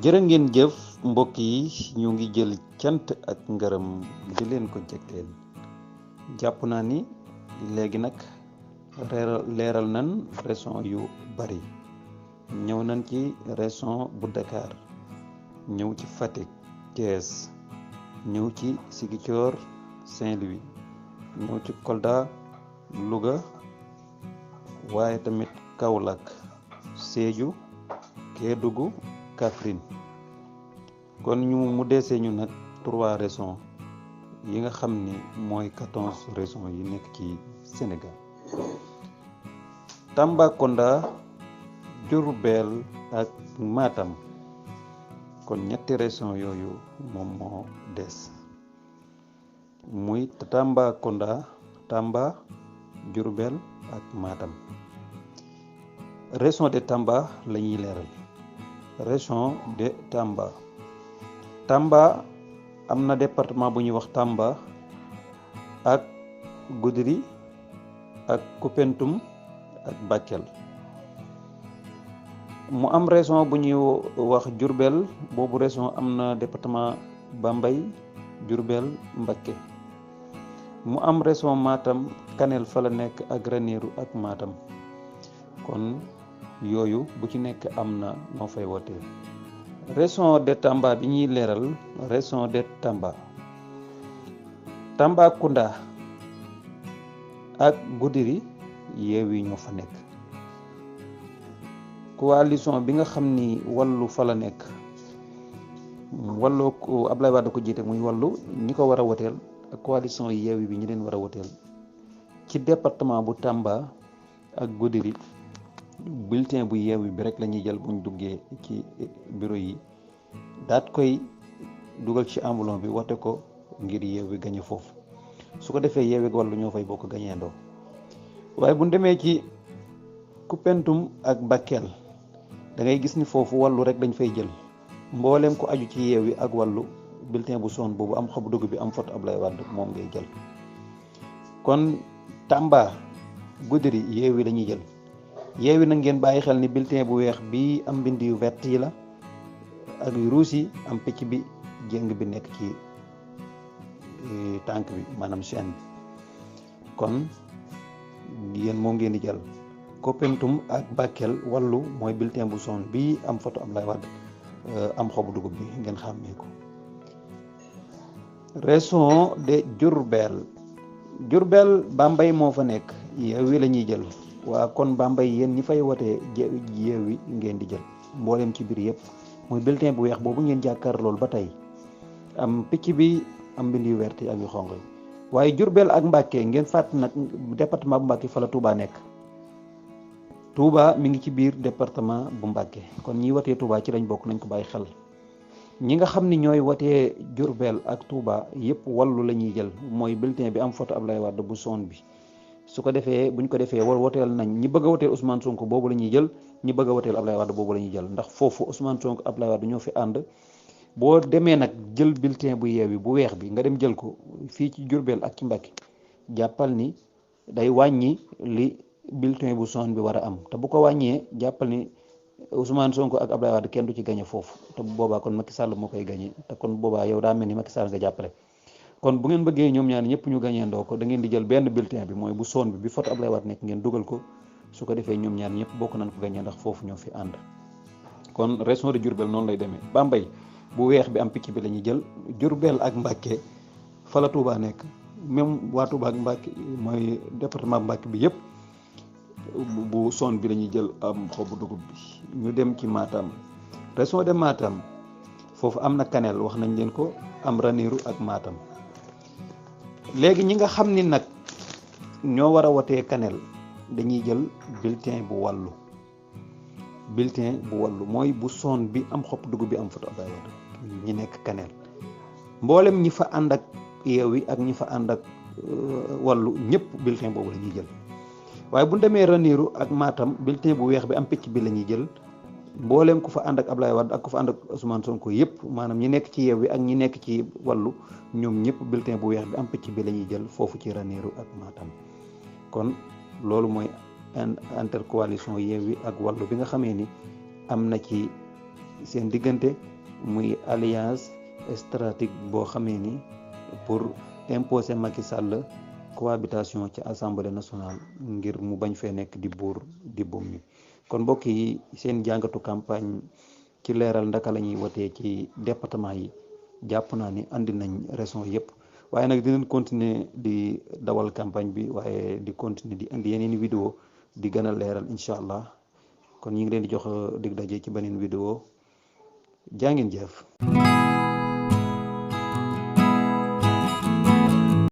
jërë ngeen jëf mbokk yi ñu ngi jël cant ak ngërëm di leen ko jagleel jàpp naa ni léegi nag leeral nan région yu bari ñëw nañ ci région bu Dakar ñëw ci Fatick Thiès ñëw ci Ziguinchor Saint-Louis ñëw ci Kolda Louga waaye tamit Kaolack Sédhiou Kédougou Kaffrine kon mu desee ñu nag 3 régions yi nga xam ni mooy 14 régions yi nekk ci Sénégal Tambacounda Diourbel ak Matam kon ñetti régions yooyu moom moo des muy Tambacounda Tamba Diourbel ak Matam région de Tamba la ñuy leeral région de Tamba am na département bu ñuy wax Tamba ak Goudiri ak Koupentoum ak Bakel mu am région bu ñuy wax Diourbel boobu région am na département Bambey Diourbel Mbacké mu am région Matam Kanel fa la nekk ak Ranérou ak Matam kon yooyu bu ci nekk am na noo fay wootee région de Tamba bi ñuy leeral région de Tambacounda ak Goudiri Yewwi ñoo fa nekk coalition bi nga xam ni Wallu fa la nekk Wallu ko Abdoulaye Wade ko jiite muy Wallu ñi ko war a woteel ak coalition Yewwi bi ñi leen war a woteel ci département bu Tamba ak Goudiri bulletin bu Yewwi bi rek la ñuy jël buñ duggee ci bureau yi daat koy dugal ci enveloppe bi wote ko ngir Yewwi gañe foofu su ko defee Yewwi ak Wallu ñoo fay bokk gañeendoo waaye bu demee ci Koupentoum ak Bakel da ngay gis ni foofu Wallu rek dañ fay jël mbooleem ko aju ci Yewwi ak Wallu bulletin bu son boobu am xobu dugg bi am photo Abdoulaye Wade moom ngay jël kon Tamba Goudiri Yewwi la ñuy jël Yewwi na ngeen bàyyi xel ni bulletin bu weex bi am mbind yu vert yi la ak yu ruus yi am picc bi jéng bi nekk ci tànk bi maanaam chaîne bi kon yéen moom ngeen di jël Koupentoum ak Bakel Wallu mooy bulletin bu son bi am photo Abdoulaye Wade am xobu dugub bi ngeen xàmmee ko région de Diourbel Bambey moo fa nekk Yewwi la ñuy jël waa kon Bambey yéen ñi fay wotee Yewwi ngeen di jël mboolem ci biir yëpp muy bulletin bu weex boobu ngeen jàkkaar lool ba tey am picc bi am mbind yu wert ak yu xonq yi waaye Diourbel ak Mbacké ngeen fàtt nag département bu Mbacké fa la Touba nekk Touba mi ngi ci biir département bu Mbacké kon ñi wotee Touba ci lañ bokk nañ ko bàyyi xel ñi nga xam ni ñooy wotee Diourbel ak Touba yëpp Wallu la ñuy jël mooy bulletin bi am photo Abdoulaye Wade bu son bi su ko defee buñ ko defee woteel nañ ñi bëgg a woteel Ousmane Sonko boobu la ñuy jël ñi bëgg a woteel Abdoulaye Wade boobu la ñuy jël ndax foofu Ousmane Sonko Abdoulaye Wade ñoo fi ànd boo demee nag jël bulletin bu Yewwi bu weex bi nga dem jël ko fii ci Diourbel ak ci Mbacké jàppal ni day wàññi li bulletin bu son bi war a am te bu ko wàññee jàppal ni Ousmane Sonko ak Abdoulaye Wade kenn du ci gañe foofu te bu boobaa kon Macky Sall moo koy gañe te kon boobaa yow daa mel ni Macky Sall nga jàppale kon bu ngeen bëggee ñoom ñaar ñëpp ñu gañeendoo ko da ngeen di jël benn bulletin bi mooy bu son bi photo Abdoulaye Wade nekk ngeen dugal ko su ko defee ñoom ñaar ñëpp bokk nañ ko gañee ndax foofu ñoo fi ànd kon région de Diourbel noonu lay demee Bambey bu weex bi am picc bi la ñuy jël Diourbel ak Mbacké fa la Touba nekk même waa Touba ak Mbacké mooy département Mbacké bi yëpp bu son bi la ñuy jël am xobu dugub bi ñu dem ci Matam région de Matam foofu am na Kanel wax nañ leen ko am Ranérou ak Matam léegi ñi nga xam ni nag ñoo war a wotee Kanel dañuy jël bulletin bu Wallu mooy bu son bi am xob dugub bi am photo Abdoulaye Wade ñi nekk Kanel mboolem ñi fa ànd ak Yewwi ak ñi fa ànd ak Wallu ñëpp bulletin boobu la ñuy jël waaye bu demee Ranérou ak Matam bulletin bu weex bi am picc bi la ñuy jël mboolem ku fa ànd ak Abdoulaye Wade ak ku fa ànd ak Ousmane Sonko yëpp maanaam ñi nekk ci Yewwi ak ñi nekk ci Wallu ñoom ñëpp bulletin bu weex bi am picc bi la ñuy jël foofu ci Ranérou ak Matam kon loolu mooy intercoalition Yewwi ak Wallu bi nga xamee ni am na ci seen diggante muy alliance stratégique boo xamee ni pour imposer Macky Sall cohabitation ci assemblée nationale ngir mu bañ fee nekk di buur di bum mi kon mbokk yi seen jàngatu campagne ci leeral ndaka la ñuy wotee ci département yi jàpp naa ni andi nañ raison yëpp waaye nag dinañ continuer di dawal campagne bi waaye di continuer di indi yeneen vidéo di gën a leeral incha allah kon ñu ngi leen di jox dig daje ci beneen vidéo jaa ngeen jëf